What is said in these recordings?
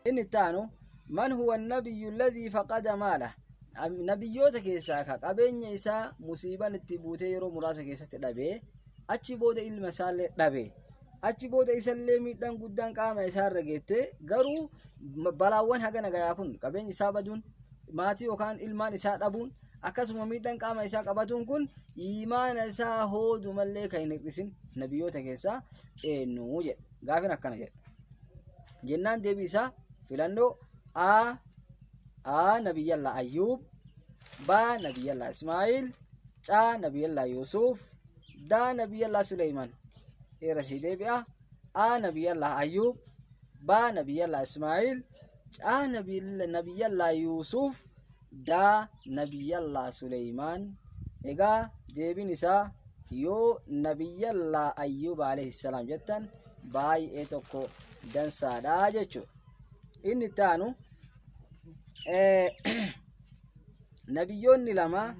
Inni itti aanu man huwa nabiyyu alladhii faqada maala nabiyyoota keessaa ka qabeenya isaa musiiban itti buutee yeroo muraasa keessatti dhabee achi booda ilma isaallee dhabe achi booda isallee miidhaan guddaan qaama isaarra geette garuu balaawwan haga nagayaa kun qabeenyi isaa baduun maatii yookaan ilmaan isaa dhabuun akkasuma miidhaan qaama isaa qabatuun kun iimaana isaa hoodumallee kan hin hir'isin nabiyyoota keessaa eenyu jedha gaafin akkana jedha jennaan deebii isaa filannoo A A Nabiyyallah Ayyuub B Nabiyyallah Ismaa'il C Nabiyyallah Yuusuf D Nabiyyallah Suleyman irra sii deebi'a A Nabiyyallah Ayyuub B Nabiyyallah Ismaa'il C Nabiyyallah Yuusuf D Nabiyyallah Suleyman egaa deebiin isaa yoo Nabiyyallah Ayyuub alayhi salaam jettan baay'ee tokko dansaadha jechuudha. Inni itti aanu nabiyyoonni lama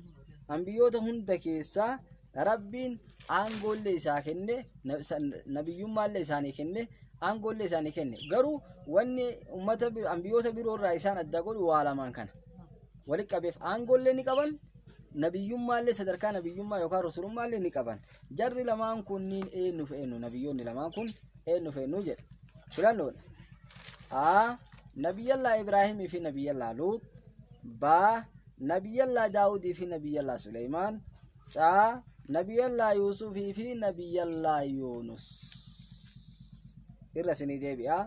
ambiyyoota hunda keessaa Rabbiin aangoollee isaa kenne nabiyyummaallee isaanii kenne aangoollee isaanii kenne garuu wanni ummata ambiyyoota biroo irraa isaan adda godhu waa lamaan kana walitti qabeef aangoollee ni qaban nabiyyummaallee sadarkaa nabiyyummaa yookaan rusulummaallee ni qaban jarri lamaan kunniin eenyuuf eenyu nabiyyoonni lamaan kun eenyuuf eenyu jedha filannoodha. A. Nabiyyallaa Ibraahimii fi Nabiyyallaa Luut. B. Nabiyyallaa Daawudii fi Nabiyyallaa Suleymaan. C. Nabiyyallaa Yuusufii fi Nabiyyallaa Yuunus. Irra isinii deebi'a.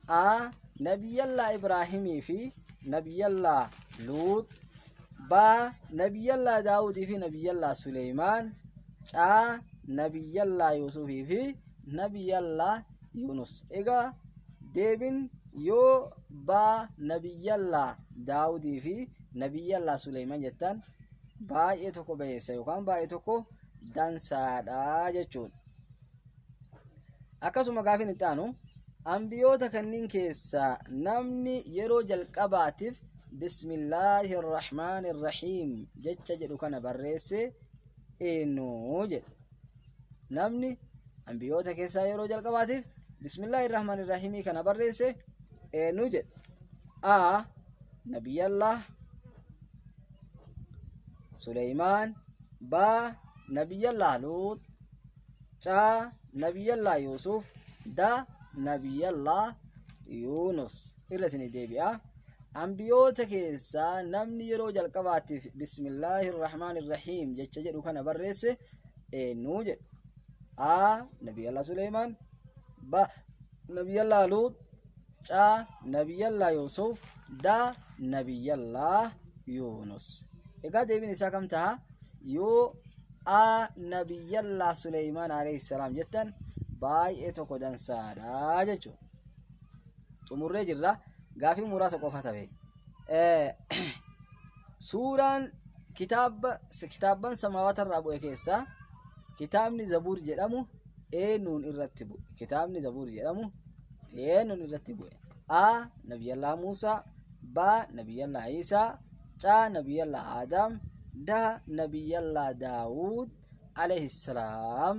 A. Nabiyyallaa Ibraahimii fi Nabiyyallaa Luut. B. Nabiyyallaa Daawudii fi Nabiyyallaa Suleymaan. C. Nabiyyallaa Yuusufii fi Nabiyyallaa Yunus. Egaa deebin yoo baa Nabiyyallaa Daawudii fi Nabiyyallaa Suleyman jettan baay'ee tokko bayeessa yookaan baay'ee tokko dansaadha jechuudha. Akkasuma gaafin itti aanu ambiyoota kanneen keessaa namni yeroo jalqabaatiif Bismillaahi Rahmaani Rahiim jecha jedhu kana barreesse eenyu jedha. Namni ambiyoota keessaa yeroo jalqabaatiif Bismillaahi Rahmaani Rahiimii kana barreesse eenyu jedha. A. Nabiyyallah Suleymaan B. Nabiyyallah Luut C. Nabiyyallah Yuusuf D. Nabiyyallah Yuunus irra isinii deebi'a. Ambiyoota keessaa namni yeroo jalqabaatiif Bismillaahi Rahmaani Rahiim jecha jedhu kana barreesse eenyu jedha. A. Nabiyyallah Suleymaan B. Nabiyyallah Luut C. Nabiyyallah Yuusuf D. Nabiyyallah Yuunus. Egaa deebiin isaa kam ta'a? Yoo A. Nabiyyallah Suleymaan alayhi salaam jettan baay'ee tokko dansaadha jechuudha. Xumurree jirra. Gaafii muraasa qofa tafe. Suuraan kitaaba kitaabban samaawaata irraa bu'e keessaa kitaabni Zabuur jedhamu eenyuun irratti bu'e? Kitaabni Zabuur jedhamu eenyuun irratti bu'e? A. Nabiyyallaa Muusaa B. Nabiyyallaa Iisaa C. Nabiyyallaa Aadaam D. Nabiyyallaa Daawud alayhi salaam.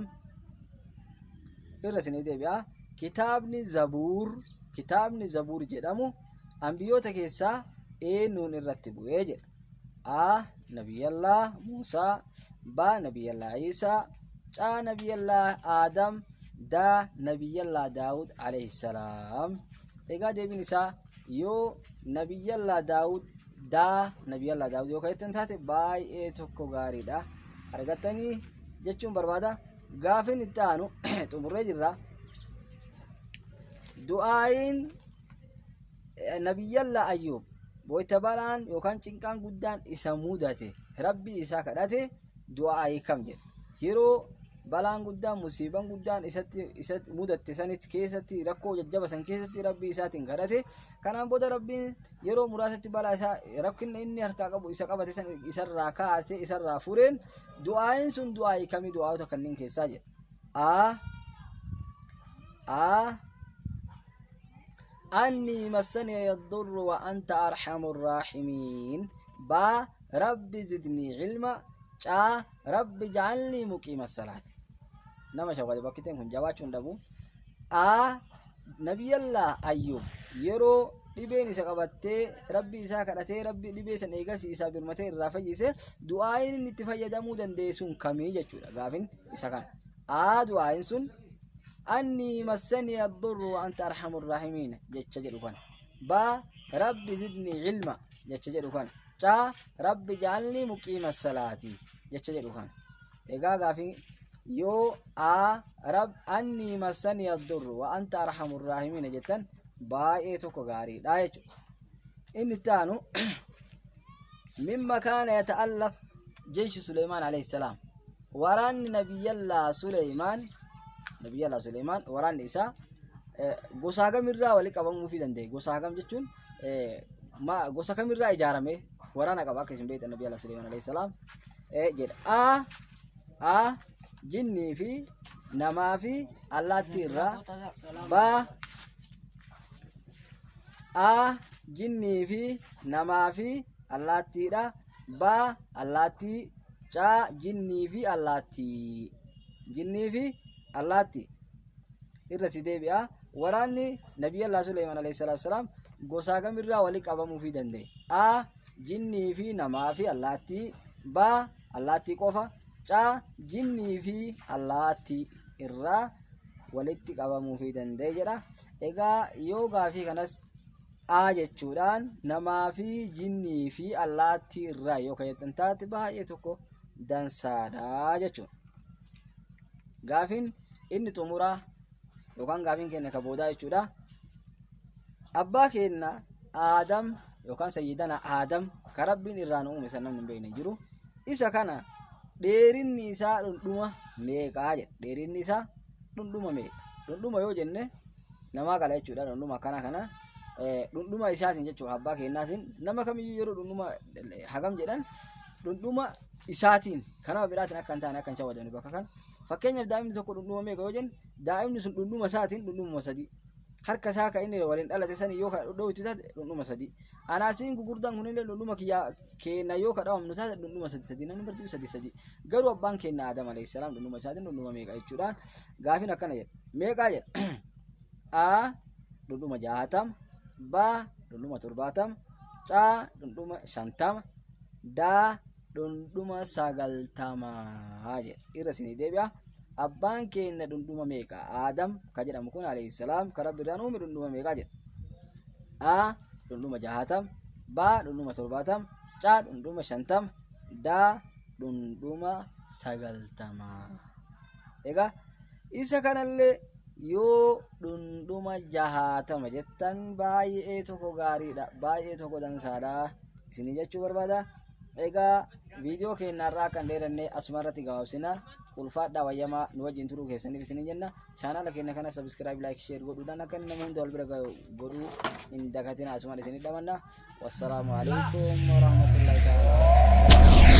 Irra isinii deebi'a. Kitaabni Zabuur kitaabni Zabuur jedhamu ambiyyoota keessaa eenyuun irratti bu'ee jedha. A. Nabiyyallaa Muusaa B. Nabiyyallaa Iisaa C. Nabiyyallaa Aadam D. Nabiyyallaa Daawud alayhi salaam. Egaa deebiin isaa yoo Nabiyyallaa Daawud daa Nabiyyallaa Daawud yoo ka'ettan taate baay'ee tokko gaariidha. Argattanii jechuun barbaada. Gaafin itti aanu xumurree jirra. Du'aayiin Nabiyyallaa Ayyuub wayita balaan yookaan cinqaan guddaan isa mudate rabbii isaa kadhate du'aayii kam jedha. Yeroo balaan guddaan musiiban guddaan isatti isatti mudatte sanitti keessatti rakkoo jajjaba san keessatti rabbii isaatiin kadhate kanaan booda rabbiin yeroo muraasatti balaa isaa rakkinna inni harkaa qabu isa qabate san isarraa kaase isarraa fureen du'aayiin sun du'aayii kamii du'aayota kanneen keessaa jedha. A A أني مسني الضر وأنت أرحم الراحمين با رب زدني علما چا رب اجعلني مقيم الصلاة nama shawwade bakkiteen kun jabaachuun dhabu. A. Nabiyyallaa Ayyuub yeroo Dhibeen isa qabattee Rabbi isaa kadhatee Rabbi dhibee san eegas isaa birmatee irraa fayyise, du'aa'iin inni itti fayyadamuu danda'e sun kamii jechuudha gaafin isa kana. A, du'aa'iin sun annii massanii addurru wa anta arhamur raahimiin jecha jedhu kana. B, Rabbi zidnii ilma jecha jedhu kana. C, Rabbi ja'alnii muqiima salaati jecha jedhu kana. Egaa gaafii yoo A, Rab annii massanii addurru wa anta arhamur raahimiin jettan baay'ee tokko gaariidha jechuudha. Inni itti aanu, mimma kaana yata'allaf jeeshu Suleymaan alayhi salaam. Waraanni nabiyyallaa Suleymaan, nabiyyallaa Suleymaan waraanni isaa gosa hagamirraa walitti qabamuufii danda'e? Gosa hagam jechuun gosa kamirraa ijaarame waraana qaba akka isin beektan nabiyyallaa Suleymaan alayhi salaam jedha. A, jinnii fi namaa fi allaattii irraa. B, A, jinnii fi namaa fi allaattiidha. B, allaattii. C, jinnii fi allaattii. Jinnii fi allaattii. Irra si deebi'a. Waraanni Nabii Allah Suleymaan alayhi salaatu salaam gosaa kamirraa walitti qabamuufii danda'e? A, jinnii fi namaa fi allaattii. B, allaattii qofa. C, jinnii fi allaattii irraa walitti qabamuufii danda'e jedha. Egaa yoo gaafii kanas A jechuudhaan namaa fi jinnii fi allaattii irraa yoo kayyattan taate baay'ee tokko dansaadha jechuudha. Gaafiin inni xumuraa yookaan gaafiin keenya ka boodaa jechuudha. Abbaa keenya Aadam yookaan sayyidana Aadam ka Rabbiin irraa nu uume san namni hin beekne hin jiru. Isa kana dheerinni isaa dhundhuma meeqaa jedha. Dheerinni isaa dhundhuma meeqa? Dhundhuma yoo jenne namaa gala jechuudha. Dhundhuma akkana kana dhundhuma isaatiin jechuudha, abbaa keenyaatiin nama kamiyyuu yeroo dhundhuma hagam jedhan dhundhuma isaatiin kanama biraatiin akka hin taane akka hin shawadamne bakka kana. Fakkeenyaaf, daa'imni tokko dhundhuma meeqa yoo jenne, daa'imni sun dhundhuma isaatiin dhundhuma 3. Harka isaa kan inni waliin dhalate sani yoo ka dhudhuu taate dhundhuma 3. Anaasiin gugurdaan kunillee dhundhuma kiyyaa keenya yoo ka dhawamnu taate dhundhuma sadi sadi, namni bartuu sadi sadi. Garuu abbaan keenya Aadam alayhi salaam dhundhuma isaatiin dhundhuma meeqa jechuudhaan gaafiin akkana jedha. Meeqaa jedha. A, dhundhuma 60. B, dhundhuma 70. C, dhundhuma 50. D, dhundhuma 90 jedha. Irra isinii deebi'a. Abbaan keenya dhundhuma meeqa? Aadam ka jedhamu kun alayhi salaam ka Rabbi irraan uume dhundhuma meeqa jedha. A, dhundhuma 60. B, dhundhuma 70. C, dhundhuma 50. D, dhundhuma 90. Egaa isa kanallee yoo dhundhuma 60 jettan baay'ee tokko gaariidha, baay'ee tokko dansaadha isinii jechuu barbaada. Egaa viidiyoo keenya irraa kan dheeranne asuma irratti gabaabsina. Ulfaadhaa, wayyamaa nu wajjin turuu keessaniif isinin jenna. Chaanaala keenya kana subscribe, like, share godhuudhaan akka inni nama hunda wal bira gahu godhuu hin dagatina. Asumaan isinii dhamanna. Wassalaamu alaikum warahmatullahi ta'ala.